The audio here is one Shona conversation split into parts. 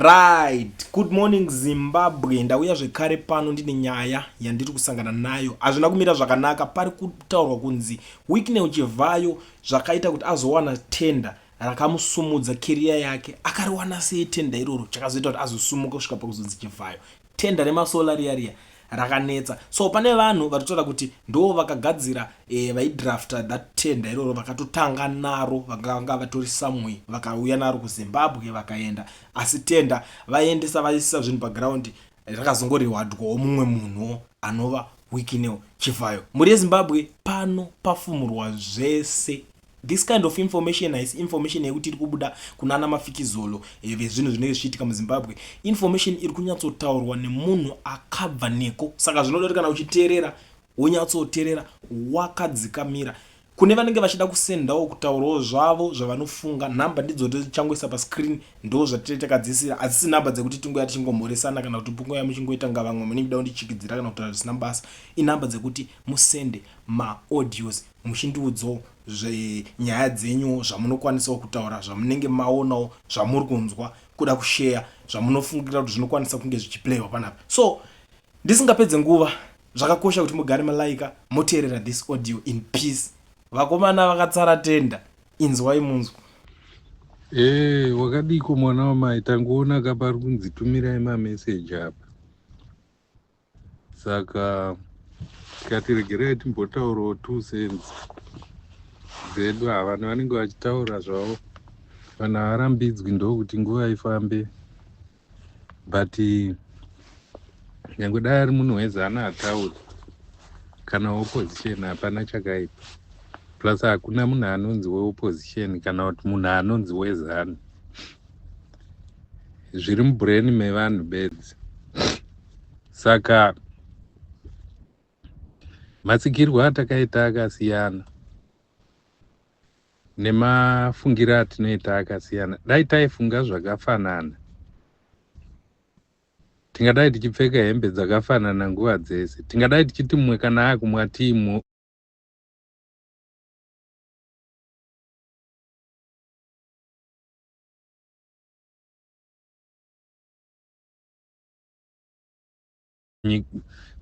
Right, good morning Zimbabwe. Ndauya zvekare pano ndine nyaya yandiri kusangana nayo. Hazvina kumira zvakanaka, pari kutaurwa kunzi Wicknell Chivhayo zvakaita kuti azowana tender rakamusumudza keriya yake. Akariwana sei tender iroro chakazoita kuti azosumuka kusvika pakuzonzi Chivhayo? Tender remasolar riya riya rakanetsa. So pane vanhu vari kutaura kuti ndo vakagadzira vaidrafta that tender iroro, vakatotanga naro, vanga vatori somewhere, vakauya naro kuZimbabwe vakaenda, asi tender vaendesa vaisa zvinhu paground rakazongoriwadwawo mumwe munhu anova Wicknell Chivhayo. Mhuri yeZimbabwe, pano pafumurwa zvese. This kind of information haisi information yekuti iri kubuda kunana mafikizolo vezvinhu zvinenge zvichiitika muZimbabwe. Information iri kunyatsotaurwa nemunhu akabva neko, saka zvinoda kuti kana uchiteerera wonyatsoteerera wakadzikamira. Kune vanenge vachida kusendawo kutaurawo zvavo zvavanofunga, nhamba ndidzo tichangoisa pascreen, ndo zvatiri takadzisira. Hadzisi nhamba dzekuti tingoya tichingomhoresana kana kuti pungoya muchingoita nga vamwe munenge muchida kundichikidzira kana kutaura zvisina basa. Inhamba dzekuti musende maaudios muchindiudzawo zvenyaya dzenyu, zvamunokwanisawo kutaura, zvamunenge maonawo, zvamuri kunzwa, kuda kusheya, zvamunofungira kuti zvinokwanisa kunge zvichiplaywa panapa. So ndisingapedze nguva, zvakakosha kuti mugare malaika moteerera this audio in peace. Vakomana vakatsara tenda, inzwai munzwa. Wakadiko mwana wamai? Tangoona ka pari kunzi tumirai mameseji apa, saka tikati regerai timbotaurawo 2 cents dzedu. Ha, vanhu vanenge vachitaura zvavo, vanhu havarambidzwi, ndokuti nguva ifambe. But nyange dai ari munhu wezana atauri kana opposition, hapana chakaipa. Plus hakuna munhu anonzi weopposition kana kuti munhu anonzi wezana, zviri mubrain mevanhu bedzi. Saka matsikirwo atakaita akasiyana, nemafungiro atinoita akasiyana. Dai taifunga zvakafanana, tingadai tichipfeka hembe dzakafanana nguva dzese, tingadai tichiti mumwe kana akumwa tii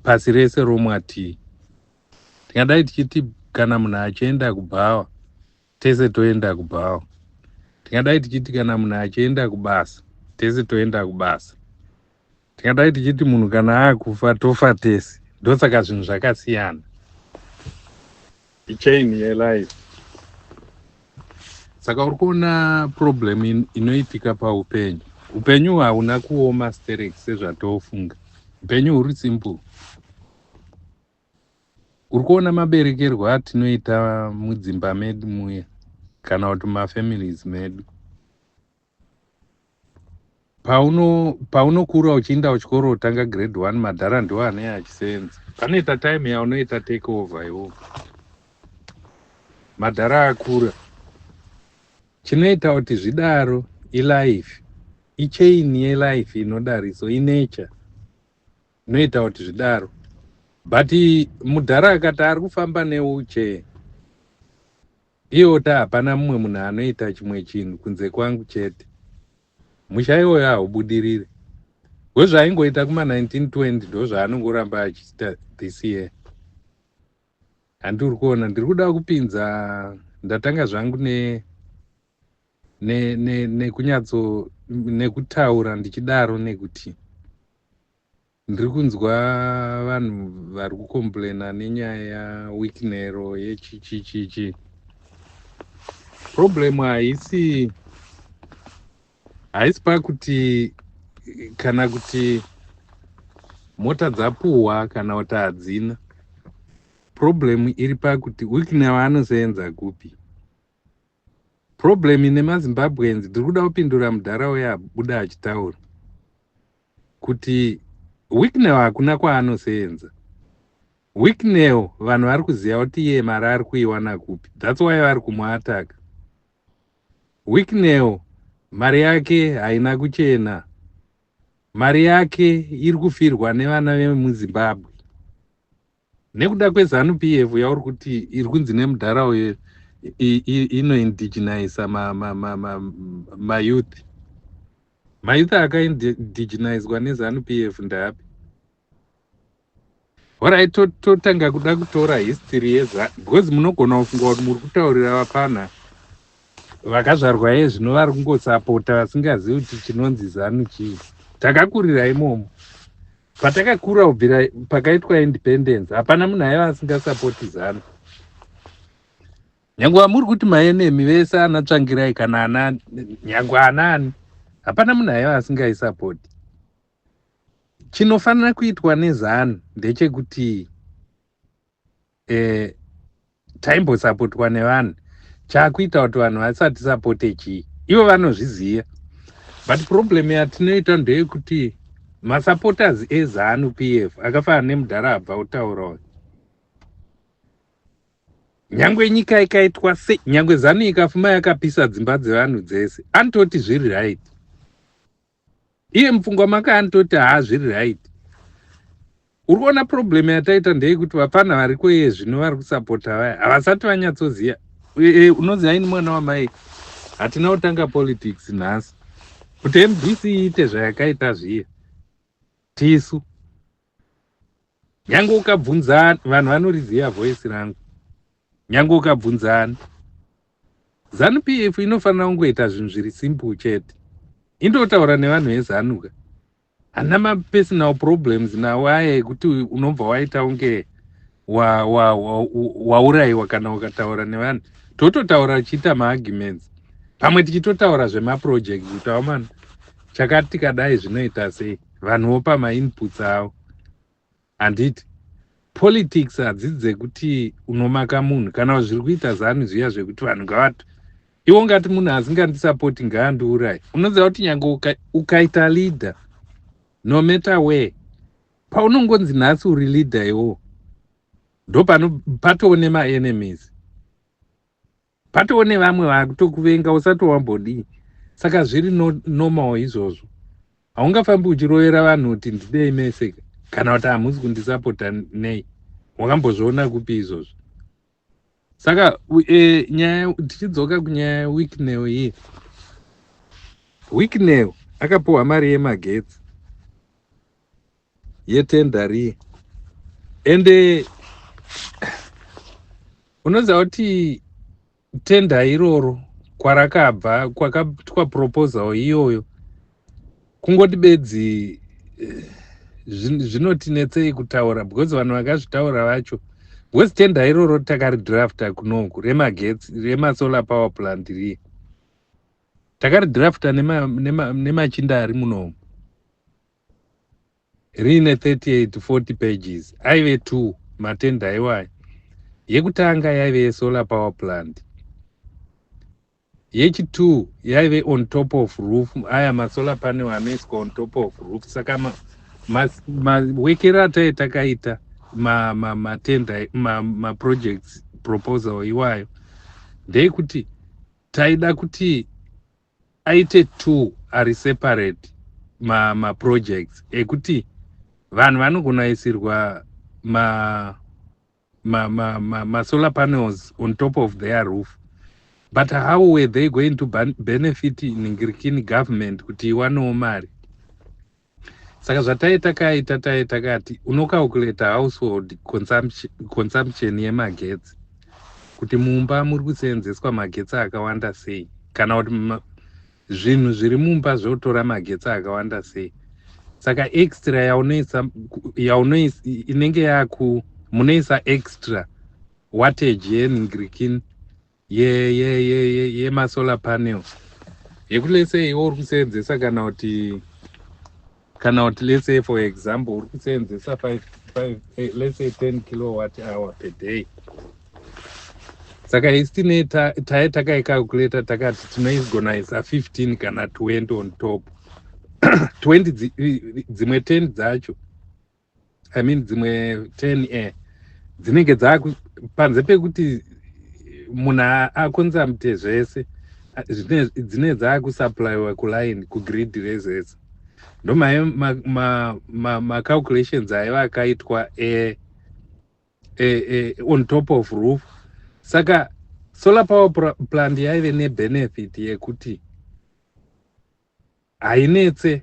pasi rese romwa tii. Tingadai tichiti kana munhu achienda kubhawa, tese toenda kubhawa. Tingadai tichiti kana munhu achienda kubasa, tese toenda kubasa. Tingadai tichiti munhu kana akufa, tofa tese. Ndosaka zvinhu zvakasiyana, ichain yelife. Saka uri kuona problem inoitika paupenyu. Upenyu hauna kuoma sterek sezvatofunga, upenyu huri simple. Uri kuona maberekerwo atinoita mudzimba medu muya kana kuti mumafamilies medu. Paunokura uchienda kuchikoro, utanga grade 1, madhara ndiwo anenge achisenza. Panoita time yaunoita take over iwowo, madhara akura. Chinoita kuti zvidaro ilife, ichain yelife inodariso, inature inoita kuti zvidaro. But mudhara akati ari kufamba neuche, iyota hapana mumwe munhu anoita chimwe chinhu kunze kwangu chete, musha iwoyo haubudiriri. Wezvaaingoita kuma1920 ndo zvaanongoramba achiita this year. Handiri kuona, ndiri kuda kupinza. Ndatanga zvangu nekunyatso nekutaura ndichidaro nekuti ndiri kunzwa vanhu vari kucomplaina nenyaya yaWicknell yechichichichi. Problem haisi pakuti kana kuti mota dzapuhwa kana kuti hadzina. Problem iri pakuti Wicknell anosenza kupi. Problem ine maZimbabweans, ndiri kuda kupindura mudhara uya abuda achitaura kuti Wicknell hakuna kwaanosenza. Wicknell vanhu vari kuziva kuti iye mari ari kuiwana kupi, that's why vari kumuataka. Wicknell mari yake haina kuchena, mari yake iri kufirwa nevana vemuZimbabwe nekuda kweZANU PF yauri kuti iri kunzi nemudhara uyo inoindigenisa mayouth. Mayouth akaindigenizwa neZANU PF ndeapi? Alright, totanga kuda kutora history yeza, because munogona kufunga kuti muri kutaurira vapana vakazvarwa iye zvino vari kungosapota, vasingazivi kuti chinonzi ZANU chii. Takakurira imomo. Patakakura, kubvira pakaitwa independence, hapana munhu aiva asingasapoti ZANU. Nyange vamuri kuti maenemy vese, ana Tsvangirai kana ana nyange anaani, hapana munhu aiva asingaisapoti. Chinofanira kuitwa neZANU ndechekuti taimbosapotwa nevanhu, chaakuita kuti vanhu vasatisapote chii? Ivo vanozviziva. But problem yatinoita ndeyekuti masupporters eZANU PF akafanana nemudhara abva kutaurawo, nyangwe nyika ikaitwa sei, nyangwe ZANU ikafuma yakapisa dzimba dzevanhu dzese, anototi zviri right. Iye mupfungwa make anototi, "Haa, zviri right." Uri kuona, problem yataita ndeyekuti vapfana variko iye zvino vari kusapota vaya havasati vanyatsoziva. Unoziva, ini mwana wamai, hatina kutanga politics nhasi. Kuti MDC iite zvayakaita zviye, tisu. Nyange ukabvunza vanhu vanoriziva voice rangu, nyange ukabvunzani, ZANU PF inofanira kungoita zvinhu zviri simple chete. Indotaura nevanhu veZANUka, handina mapersonal problems nawo aya ekuti unobva waita kunge waurayiwa kana ukataura nevanhu. Tototaura tichiita maarguments, pamwe tichitotaura zvemaproject, kuti aumana chakati tikadai zvinoita sei, vanhu vopa mainputs avo. Handiti politics hadzidzi dzekuti unomaka munhu kana zviri kuita ZANU zviya zvekuti vanhu ngavati, iwo ngati munhu asingandisapoti ngaandiurayi. Unoziva kuti nyange ukaita leader, no matter where, paunongonzi nhasi uri leader, iwo ndopano patoo nemaenemies, patoo nevamwe vakutokuvenga usati wambodii. Saka zviri normal izvozvo. Haungafambi uchirovera vanhu kuti ndidei mese kana kuti hamusi kundisapota nei. Wakambozviona kupi izvozvo? Saka nyaya, tichidzoka kunyaya yeWicknell iyi, Wicknell akapiwa mari yemagetsi yetender riye. Ende unoziva kuti tender iroro kwarakabva, kwakaitwa proposal iyoyo, kungoti bedzi zvinotinetsei kutaura because vanhu vakazvitaura vacho, because tender iroro takaridrafta kunoku, remagetsi, remasolar power plant riye, takaridrafta nemachinda ari munomu, riine 38 40 pages. Aive 2 matender iwayo. Yekutanga yaive yesolar power plant, yechi2 yaive on top of roof, aya masolar panel anoiswa on top of roof. Saka mawekero atai takaita matender, maprojects proposal iwayo ndeyekuti taida kuti aite two ari separate maprojects ekuti vanhu vanogona isirwa masolar panels on top of their roof. But how were they going to benefit ningirikini government kuti iwanewo mari? Saka zvatai takaita, tai takati unocalculata household consumption yemagetsi, kuti mumba muri kuseenzeswa magetsi akawanda sei, kana kuti zvinhu zviri mumba zvotora magetsi akawanda sei. Saka extra yaunoisa, inenge yaku munoisa extra wattage yeningirikini yemasolar panel yekuti, let's say iwe uri kuseenzesa, kana kuti let's say for example uri kuseenzesa 5, 5, let's say 10 kilowatt hour per day. Saka isi tine tai takaicalculata, takati tinoigona isa 15 kana 20 on top, 20, dzimwe 10 dzacho, I mean dzimwe 10 dzinenge dzaku panze pekuti munhu aconsume zvese, dzine dzaakusupplywa kuline, kugrid rezese. Ndomai macalculations aiva akaitwa on top of roof. Saka solar power plant yaive nebenefit yekuti Hainetse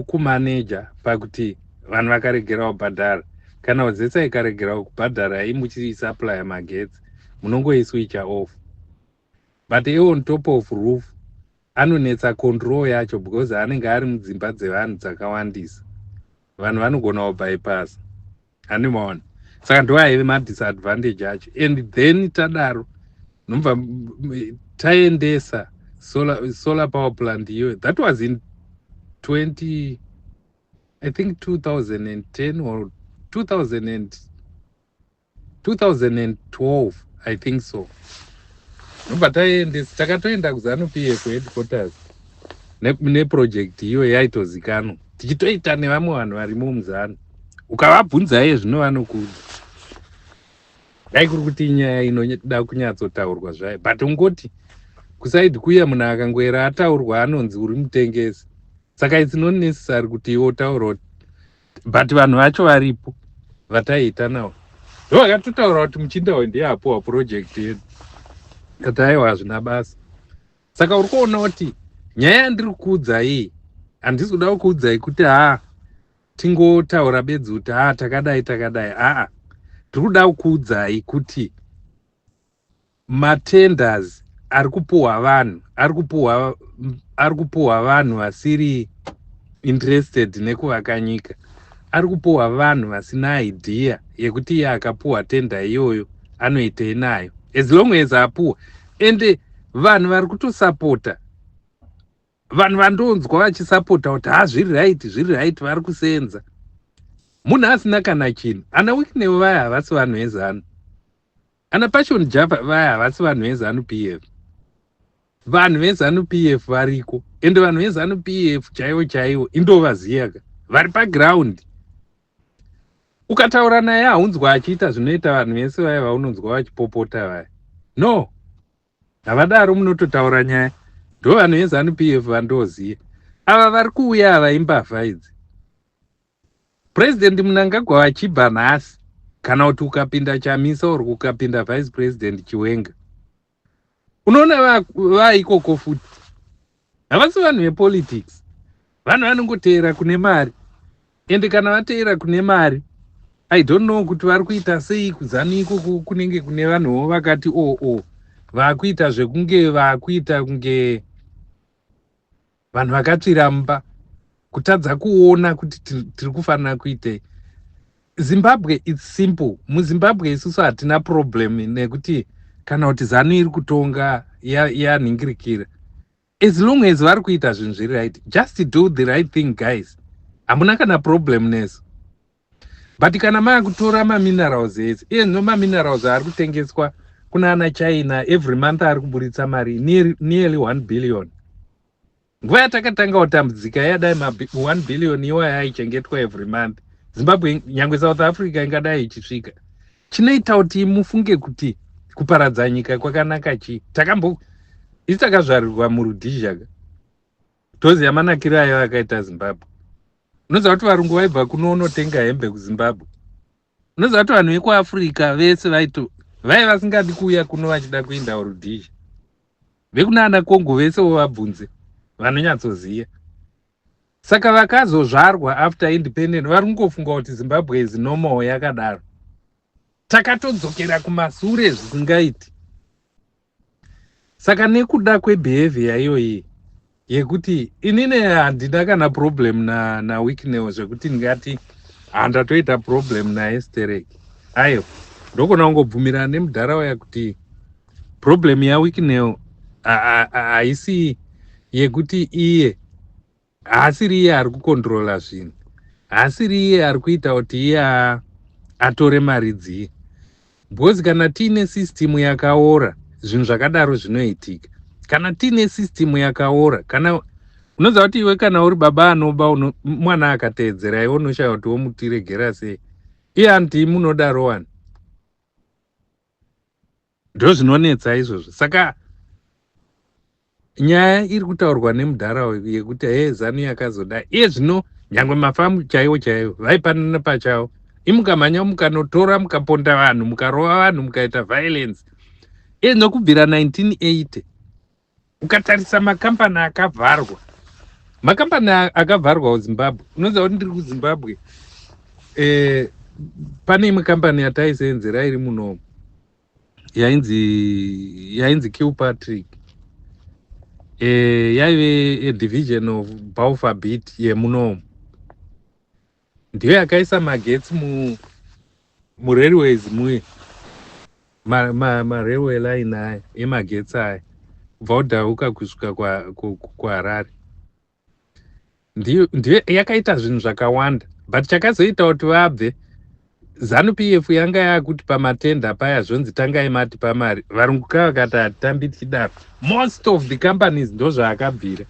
kumaneja pakuti vanhu vakaregera kubhadhara, kana ZESA ikaregera kubhadhara, imuchisupplya magetsi, munongoiswitcha off. But on top of roof anonetsa control yacho because anenge ari mudzimba dzevanhu dzakawandisa, vanhu vanogona kubypassa, handimaona? Saka ndo aive madisadvantage acho. And then tadaro, nobva taendesa solar power plant iyoyo. That was in 20, I think 2010 or 2000 and 2012, I think so. Nobva taendesa, takatoenda kuZANU PF headquarters neproject iyo yaitozikanwa, tichitoita nevamwe vanhu varimo muZANU. Ukavabvunza iye zvino vanokuudza. Dai kuri kuti inyaya inoda kunyatsotaurwa zvayo, but ungoti kuside kuya munhu akangoera ataurwa anonzi uri mutengesi. Saka it's not necessary kuti iwe utaura, but vanhu vacho varipo vataiita navo ndo vakatotaura kuti muchinda uyu ndiye apuwa project yedu. Kati aiwa, hazvina basa. Saka uri kuona kuti nyaya yandiri kuudza iyi, handisi kuda kukuudzai kuti haa, tingotaura bedzi kuti haa, takadai takadai. Aa, tiri kuda kukuudzai kuti matenders ari kupuhwa vanhu, ari kupuhwa vanhu vasiri interested nekuvaka nyika, ari kupuhwa vanhu vasina idea yekuti iye akapuhwa tender iyoyo anoitei nayo, as long as apuhwa. Ende vanhu vari kutosapota, vanhu vandonzwa vachisapota kuti ha, zviri right, zviri right, vari kusenza munhu asina kana chinhu. Ana Wicknell vaya havasi vanhu veZANU, ana Passion Java vaya havasi vanhu veZANU PF. Vanhu veZANU PF variko, ende vanhu veZANU PF chaivo chaivo indovaziyaka vari paground. Ukataura naye haunzwa achiita zvinoita vanhu vese vaya vaunonzwa vachipopota vaya. No, havadaro. Munototaura nyaya, ndo vanhu veZANU PF vandoziva. Ava vari kuuya ava imbavha idzi. Purezidendi Mnangagwa vachibva nhasi, kana kuti ukapinda Chamisa or kukapinda Vice President Chiwenga, unoona vaikoko futi. Havasi vanhu vepolitics, vanhu vanongoteera kune mari. Ende kana vateera kune mari, I don't know kuti vari kuita sei kuZANU ikoko. Kunenge kune vanhuwo vakati o o vaakuita zvekunge vaakuita kunge vanhu vakatsvira mumba, kutadza kuona kuti tiri kufanira kuitei. Zimbabwe, it's simple. MuZimbabwe isusu hatina problem nekuti kana kuti ZANU iri kutonga yanhingirikira, as long as vari kuita zvinhu zviri right. Just do the right thing, guys, hamuna kana problem nesu. But kana maakutora maminerals ese, iye zvino maminerals ari kutengeswa kuna ana China every month ari kuburitsa mari nearly 1 billion. Nguva yatakatanga kutambudzika yadai ma1 billion iwaya aichengetwa every month, Zimbabwe nyangwe South Africa ingadai ichisvika. Chinoita kuti mufunge kuti kuparadza nyika kwakanaka chii? Takambo isi takazvarirwa muRhodesia, toziva manakiro ayo akaita Zimbabwe. Unoziva kuti varungu vaibva kunonotenga hembe kuZimbabwe? Unoziva kuti vanhu vekuAfrica vese vaito vai vasingadi kuuya kuno vachida kuenda kuRhodesia? Vekunana Congo vese vovabvunze, vanonyatsoziva. Saka vakazozvarwa after independent vari kungofunga kuti Zimbabwe is normal yakadaro. Takatodzokera kumasure zvisingaiti. Saka nekuda kwebehavior iyoyi yekuti inini handina kana problem naWicknell, zvekuti ndingati handatoita problem naye sterek, aiwa, ndogona kungobvumirana nemudhara uya kuti problem yaWicknell haisi yekuti iye haasiri iye ari kukontrola zvinhu, haasiri iye ari kuita kuti iye atore mari dziye, because kana tiine system yakaora, zvinhu zvakadaro zvinoitika. Kana tiine system yakaora, kana unoziva kuti iwe kana uri baba anoba, mwana akateedzera iwe, unoshaya kuti womutiregera sei. Iye anti munodaro wani, ndo zvinonetsa izvozvo. Saka nyaya iri kutaurwa nemudhara yekuti he, ZANU yakazoda iye zvino, nyange mafamu chaiwo chaiwo vaipanana pachavo. Imukamhanya mukanotora, mukaponda vanhu, mukarova vanhu, mukaita violence. Iye zvino kubvira 1980 ukatarisa makambani akavharwa. Makambani akavharwa kuZimbabwe, unoziva kuti ndiri kuZimbabwe, pane imwe kambani yataisenzera iri munomu yainzi Kilpatrick. Yaive a division of Balfour Beatty yemunomu. Ndiyo yakaisa magetsi murailways muye, marailway line aya emagetsi aya, kubva kuDhauka kusvika kuHarare. Ndiyo yakaita zvinhu zvakawanda, but chakazoita kuti vabve, ZANU PF yanga yakuti pamatenda paya zvonzi tangai mati pamari. Varungu ka vakati hatitambi tichidaro. Most of the companies ndozvaakabvira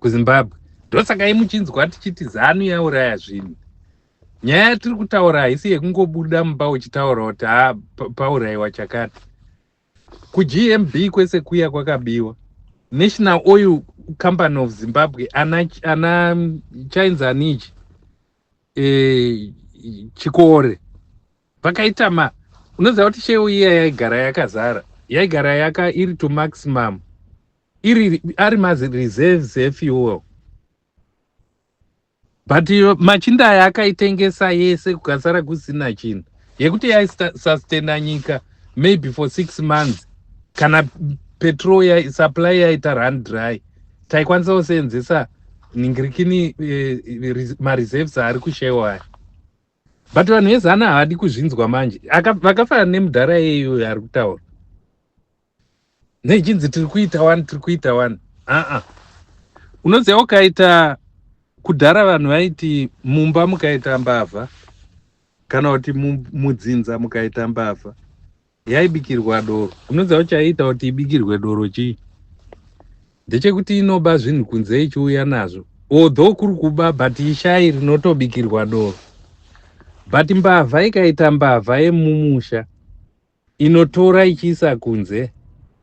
kuZimbabwe. Ndosaka imuchinzwa tichiti ZANU yauraya zvinhu. Nyaya yatiri kutaura haisi yekungobuda mumba uchitaura kuti ha, paurayiwa chakati. KuGMB kwese kuya kwakabiwa. National Oil Company of Zimbabwe, ana chainzanichi Chikore vakaita ma unoziva kuti Shell iya yaigara yakazara, yaigara yaka iri to maximum, iri ari mareserves efuel, but machinda aya akaitengesa yese, kukasara kusina chinhu yekuti yaisustaina nyika maybe for 6 months. Kana petrol supply yaita run dry, taikwanisa kuseenzesa ningirikini mareserves ari kuShell aya. But vanhu veZANU havadi kuzvinzwa manje. Vakafanana nemudhara iyeyo ari kutaura nechinzi tiri kuita one, tiri kuita one. Aa, unoziva ukaita kudhara, vanhu vaiti mumba mukaita mbavha kana kuti mudzinza mukaita mbavha, yaibikirwa doro. Unoziva kuti chaiita kuti ibikirwe doro chii? Ndechekuti inoba zvinhu kunze ichiuya nazvo. Although kuri kuba, but ishai rinotobikirwa doro. But mbavha ikaita mbavha yemumusha inotora ichiisa kunze,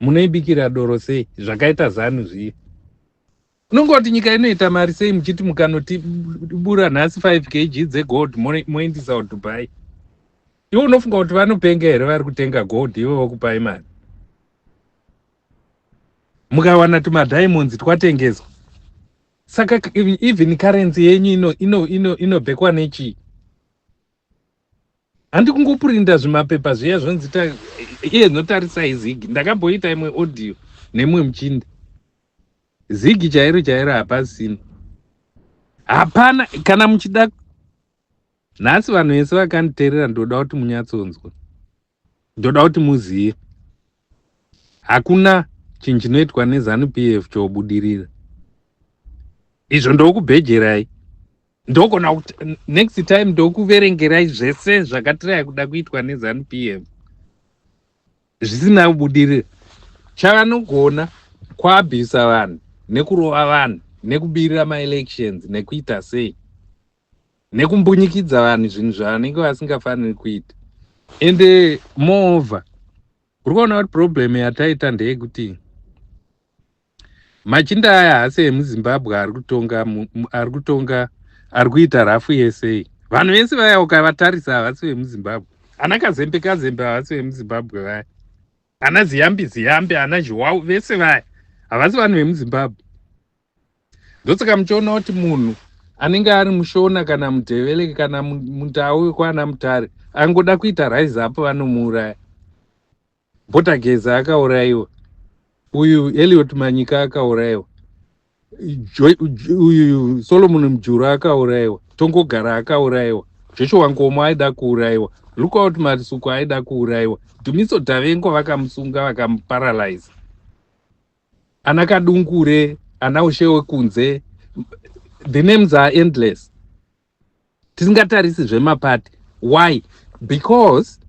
munoibikira doro sei? Zvakaita ZANU zviya, unongoti nyika inoita mari sei muchiti mukanotibura nhasi 5 kg dzegold moendisa kuDubai? Iwe unofunga kuti vanopenga here vari kutenga gold ivo vokupai mari? Mukawana tumadiamonds twatengeswa, saka even currency yenyu inobhekwa nechii? Handi kungopurinda zvimapepa zviya zvonzi iye zvinotarisai ZiG. Ndakamboita imwe audio nemumwe muchinda. ZiG chairo chairo hapasina, hapana. Kana muchida nhasi, vanhu vese vakanditeerera, ndoda kuti munyatsonzwa, ndoda kuti muzive, hakuna chinhu chinoitwa neZANU PF chobudirira. Izvo ndokubhejerai, ndogona kuti next time ndokuverengerai zvese zvakatirai kuda kuitwa neZANU PF zvisina kubudirira. Chavanogona kuabhisa vanhu nekurova vanhu nekubirira maelections nekuita sei nekumbunyikidza vanhu, zvinhu zvavanenge vasingafaniri kuita. Ende moreover, uri kuona kuti problem yataita ndeyekuti machinda aya haasi emuZimbabwe ari kutonga, ari kutonga, ari kuita rafu yesei. Vanhu vese vaya ukavatarisa havasi vemuZimbabwe. Ana Kazembe Kazembe havasi vemuZimbabwe vaya, ana Ziyambi Ziyambi, ana Zhuwao, vese vaya havasi vanhu vemuZimbabwe. Ndosaka muchiona kuti munhu anenge ari muShona kana muDhevele kana muNdau wekwana Mutare angoda kuita rise up, vanomuuraya. Bhotageza akaurayiwa, uyu Eliot Manyika akaurayiwa, uyu Solomon Mujuru akaurayiwa, Tongogara akaurayiwa, Joshua Nkomo aida kuurayiwa, Lookout Masuku aida kuurayiwa, Dumiso Dhavengo vakamusunga vakamuparalyze, ana Kadungure, ana Ushe Wekunze, the names are endless. Tisingatarisi zvemapati. Why? Because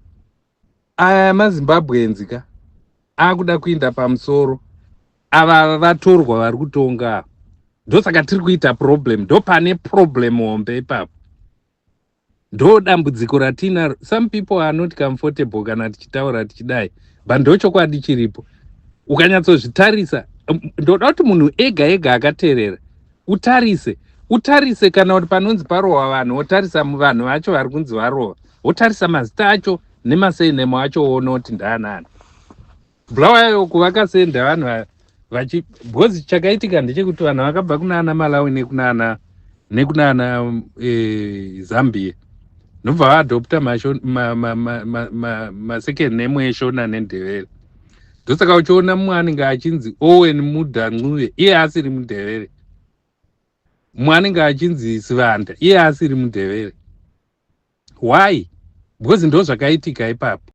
aya maZimbabweans ka akuda kuinda pamusoro. Ava vatorwa vari kutonga. Ndosaka tiri kuita problem. Ndo pane problem hombe ipapo, ndo dambudziko ratinaro. Some people are not comfortable kana tichitaura tichidai, but ndo chokwadi chiripo. Ukanyatsozvitarisa, ndoda kuti munhu ega ega akateerera utarise, utarise kana kuti panonzi parohwa vanhu, wotarisa vanhu vacho vari kunzi varova, wotarisa mazita acho nemasurname acho, woona kuti ndaanani. Bulawayo kuvakasenda vanhu. Vachi because chakaitika ndechekuti vanhu vakabva kunana Malawi nekunana Zambia, nobva vaadopta masecond name eShona neNdevere. Ndosaka uchiona mumwe anenge achinzi Owen Mudha Ncube, iye asiri muNdevere. Mumwe anenge achinzi Sivanda, iye asiri muNdevere. Why? Because ndo zvakaitika ipapo.